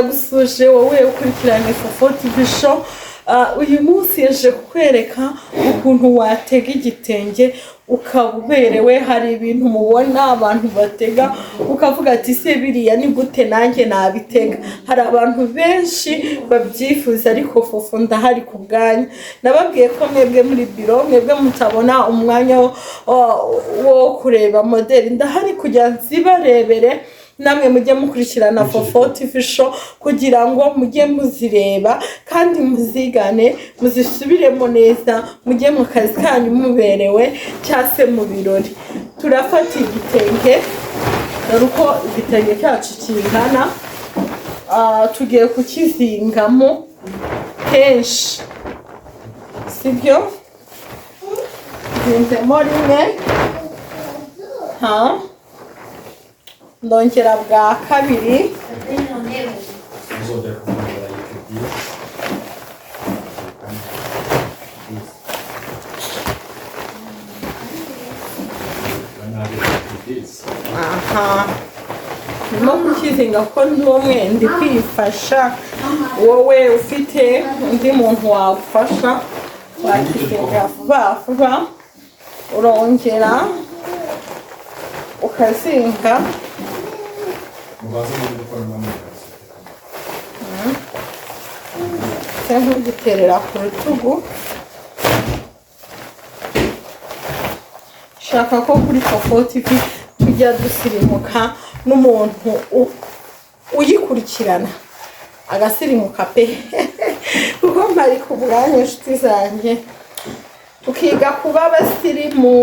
Ndagusuje wowe ukurikiranye Fofo TV Show. Uyu munsi yaje kukwereka ukuntu watega igitenge ukaba uberewe. Hari ibintu mubona abantu batega ukavuga ati: "Se biriya ni gute nanjye nabitega?" Hari abantu benshi babyifuza, ariko Fofo ndahari ku bwanyu. Nababwiye ko mwebwe muri biro, mwebwe mutabona umwanya wo kureba modeli, ndahari kugira nzibarebere, namwe mujye mukurikirana Fofo TV Show kugira ngo mujye muzireba kandi muzigane, muzisubiremo neza, mujye mu kazi kanyu muberewe cyangwa se mu birori. Turafata igitenge, dore uko igitenge cyacu kingana. Tugiye kukizingamo kenshi, sibyo? Zinzemo rimwe, ha, ndongera bwa kabiri. Uzongera kumwambara yiteguye. Aha ndimo kukizinga kuko ndi umwe, ndi kwifasha. Wowe ufite undi muntu wagufasha wakizinga vuba vuba. Urongera ukazinga. Mubaze muri gukora n'amazi. Se nk'ugiterera ku rutugu. Shaka ko kuri Fofo TV tujya dusirimuka, n'umuntu uyikurikirana agasirimuka pe, kuko mpari ku bwanyu, inshuti zanjye, tukiga kuba abasirimu.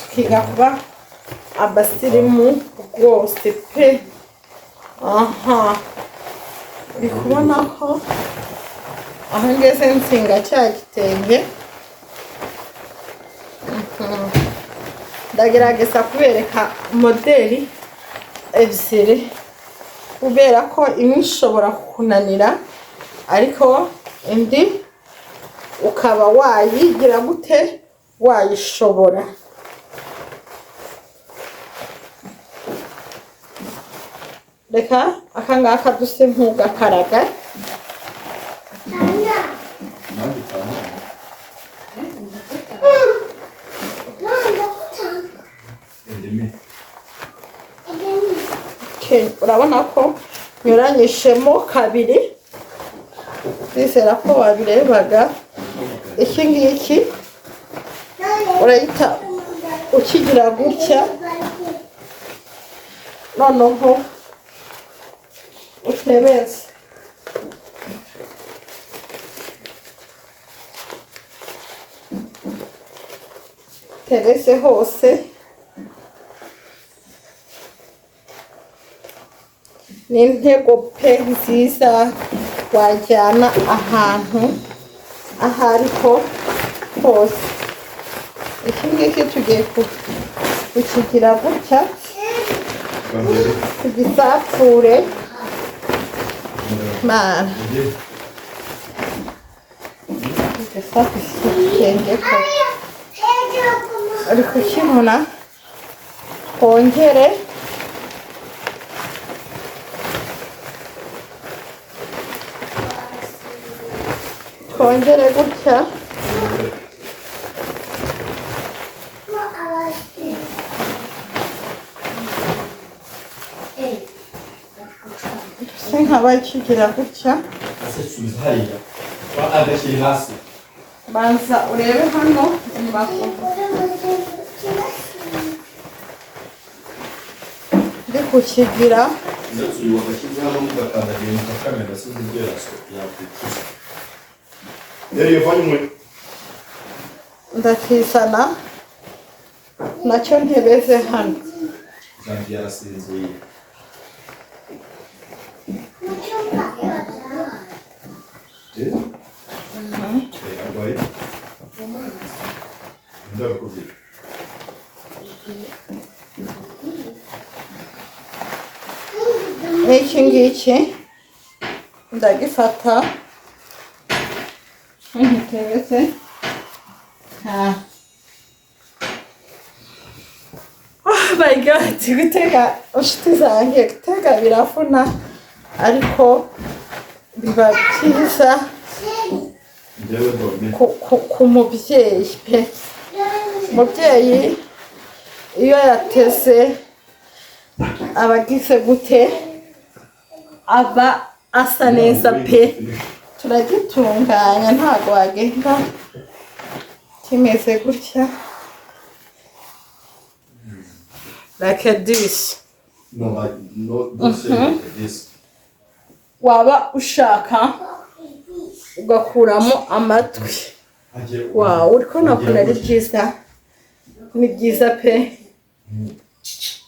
Tukiga kuba abasirimu rwose pe. Aha uri kubona ko aho ngeze nsinga cya gitenge. Ndagerageza kubereka modeli ebyiri kubera ko imwe ishobora kukunanira, ariko indi ukaba wayigira gute, wayishobora. Reka aka ngaka duse nk'ugakaraga. Nanjye cyane. Indimi. Okay, urabona ko nyuranyishemo kabiri, ndizera ko wabirebaga. Iki ngiki urahita ukigira gutya, noneho utebeze. Tebeze hose. Ni intego pe nziza wajyana ahantu aho ariho hose. Iki ngiki tugiye kukigira gutya, tugisapfure mana, tugisapfure igitenge ko uri kukibona. Twongere twongere gutya. Duse nk'abakigira gutya. Ese subiza hariya. Agashyira hasi. Banza urebe hano imbavu ndi kukigira. Ndetse uyu wagashyize hano mugakandagira mukakamena, sinzi ibyo yakwicuza. Rero iyo vanywe. Ndakizana nacyo ntebeze hano. Janvier yarasinziye. Eh? Eh, arwaye? Ndabikubwira. N'iki ngiki ndagifata nkitebeze. My God, gutega, inshuti zanjye, gutega biravuna, ariko biba byiza Njyewe dore. ku mubyeyi pe. Umubyeyi iyo yateze aba agize gute? Aba asa neza pe. Turagitunganya, ntabwo wagenda kimeze gutya, like this. No, like, no, don't say like this. Waba ushaka ugakuramo amatwi. Wawe uri kubona ukuntu ari byiza? Ni byiza pe.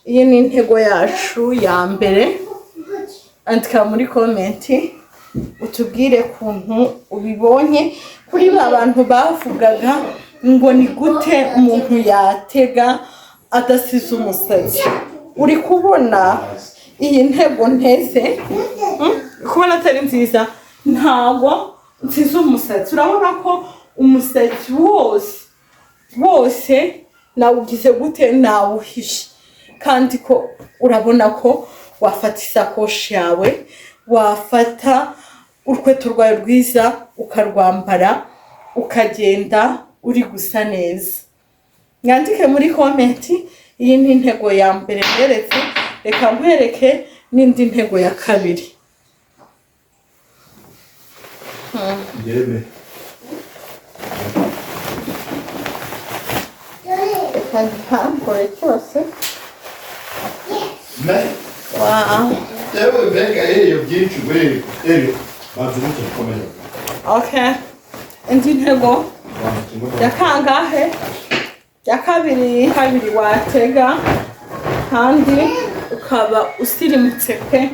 Iyi ni intego yacu ya mbere. Andika muri comment utubwire ukuntu ubibonye. Kuri ba bantu bavugaga ngo ni gute umuntu yatega adasize umusatsi, uri kubona iyi ntego nteze? Uri kubona atari nziza? Ntabwo nsize umusatsi. Urabona ko umusatsi wose wose nawugize gute? Nawuhishe. Kandi ko urabona ko wafata isakoshi yawe, wafata urukweto rwawe rwiza, ukarwambara, ukagenda uri gusa neza. Mwandike muri comment. Iyi ni intego ya mbere mweretse. Reka nkwereke n'indi ntego ya kabiri. Yeme. Reka ntihambure cyose. Me. Wow. Yewe, mbega eyo byinshi we, eyo banza umucyo ukomeye. Okay, indi ntego ya kangahe? Ya kabiri. Kabiri watega kandi ukaba usirimutse pe.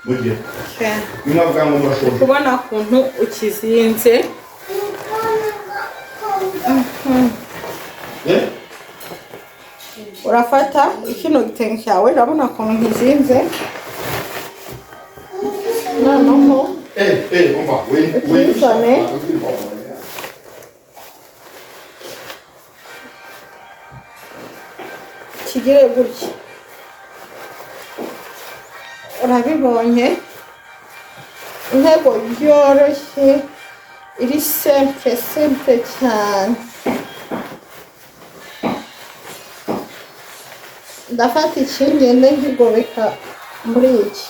Mugiye. Okay. Mwavuga ngo murashonje. Kubona ukuntu ukizinze. Eh. Urafata kino gitenge cyawe, urabona ukuntu nkizinze noneho. Eh eh, umva we we. Ukizane. Kigire gutya, urabibonye? Intego yoroshye, iri simple, simple cyane. Ndafata iki, ngende nkigobeka muri iki.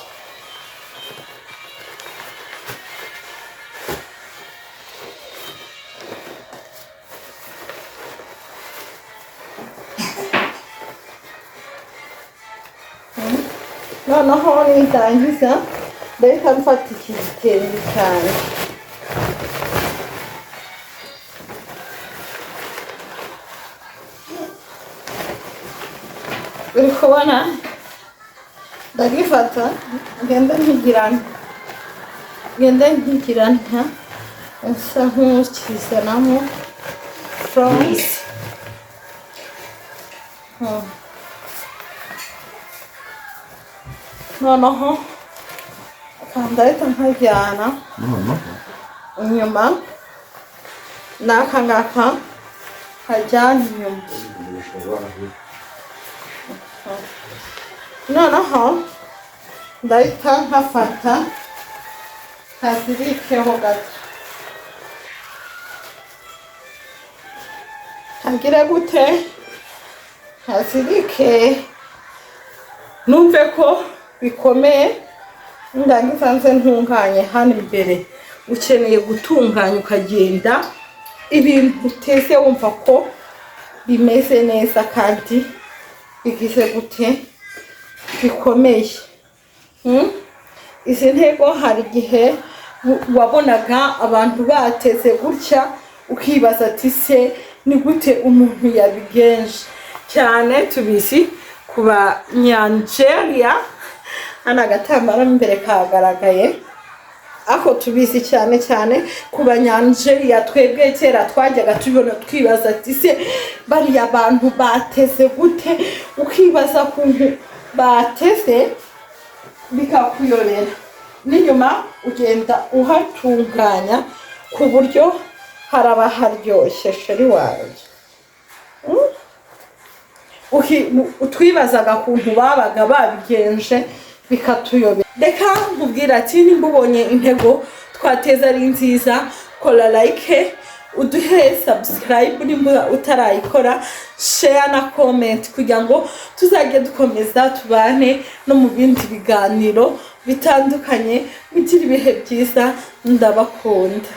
Noneho nindangiza ndahita mfata iki gitenge cyane. Uri kubona? Ndagifata, ngende nkigirana, ngende nkigirana, nsa nk'ukizanamo front. Noneho ndahita nkajyana inyuma, n'aka ngaka nkajyana inyuma. Noneho ndahita nkafata nkazirikeho gato, nkagire gute? Nkazirike, numve ko bikomeye. Ndangiza nze ntunganye hano imbere. Ukeneye gutunganya, ukagenda ibintu uteze wumva ko bimeze neza kandi bigize gute? Bikomeye. Izi ntego hari igihe wabonaga abantu bateze gutya, ukibaza ati: "Se ni gute umuntu yabigenje?" Cyane tubizi ku Banyangeria. Hano agatambaro imbere kagaragaye, ako tubizi cyane cyane ku Banyangeria. Twebwe kera twajyaga tubibona twibaza ati: "Se bariya bantu bateze gute?" Ukibaza ukuntu bateze bikakuyobera. N'inyuma ugenda uhatunganya ku buryo haraba haryoshye, chéri wanjye. Twibazaga ukuntu babaga babigenje bikatuyobera. Reka nkubwira ati nimba ubonye intego twateza ari nziza, kora like, uduhe subscribe nimba utarayikora, share na comment, kugira ngo tuzajye dukomeza tubane no mu bindi biganiro bitandukanye. Mugire ibihe byiza, ndabakunda.